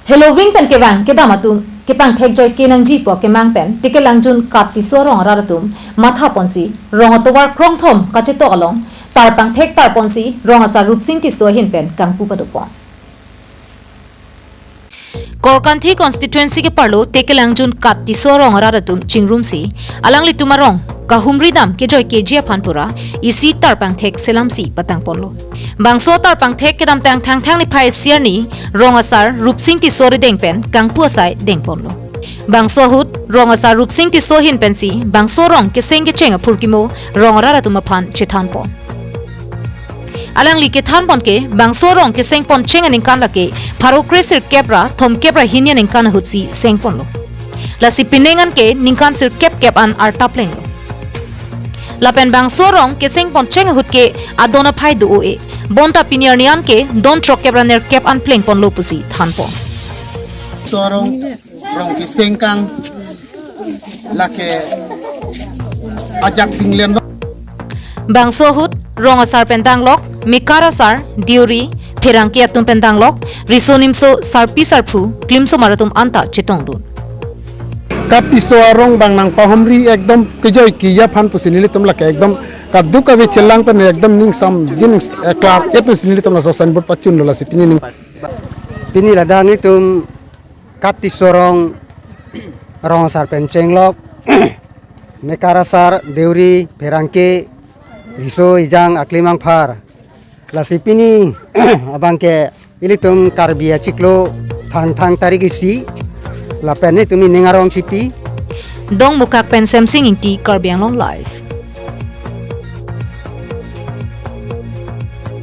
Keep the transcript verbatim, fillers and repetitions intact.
Heloving pen kevang kedam atum kepangthek joike nangji pu akemang pen Tekelangjun Kat Tisso arong arat atum matha ponsi rong atovar krongthom kachetok along tarpangthek tar ponsi rong asar Rupsing Tisso ahin pen kangpu padopon. Korkanthi constituency keparlo Tekelangjun Kat Tisso arong arat atum chingrumsi alanglitum arong kahumri dam kejoikeji aphan pura isi tarpangthek selamsi patang ponlo. Bangso tarpangthek kedamtang Thangthang niphai isi arni rong asar Rupsing Tisso arideng pen kangpu asai deng ponlo. Bangso ahut rong asar Rupsing Tisso ahin pensi bangso rong keseng kecheng aphurkimo rong arat atum aphan chethan pon. Alangli kethan pon ke bangso rong keseng poncheng aningkan lake pharo kre sirkep ra thomkep ra hini aningkan ahutsi seng ponlo. Lasi pining an ke ningkan sirkep kep an arta plenglo. Lapen bangso rong keseng poncheng ahut ke adon aphai do-o-e. Bonta pini arni an ke don throkkep ra nerkep an pleng ponlo pusi than pon. So rong, rong keseng kang lake ajak pinglen. Bangso ahut rong asar pen danglok, mekar asar, deuri, pherangke atum pen danglok, riso nimso, sarpi sarpo, klimsomar atum anta chetongdun. Kat Tisso arong bang nangpahumri ekdom kejoikeji aphan pusi nelitum lake ekdom kaduk kave chelang pen ekdom ning sam jin, eh, klar-et pusi nelitum laso signboard pachunlo, lasi pini ning. Pini ladak nelitum Kat Tisso arong, rong asar pen chenglok, mekar asar, deuri, pherangke, riso ejang, aklim angphar. Lasi pini abang ke ilitum Karbi achiklo Thangthang tarik isi lapen nelitum ining arong chipi. Dongmukak pen Semsing Ingti, Karbi Anglong Live.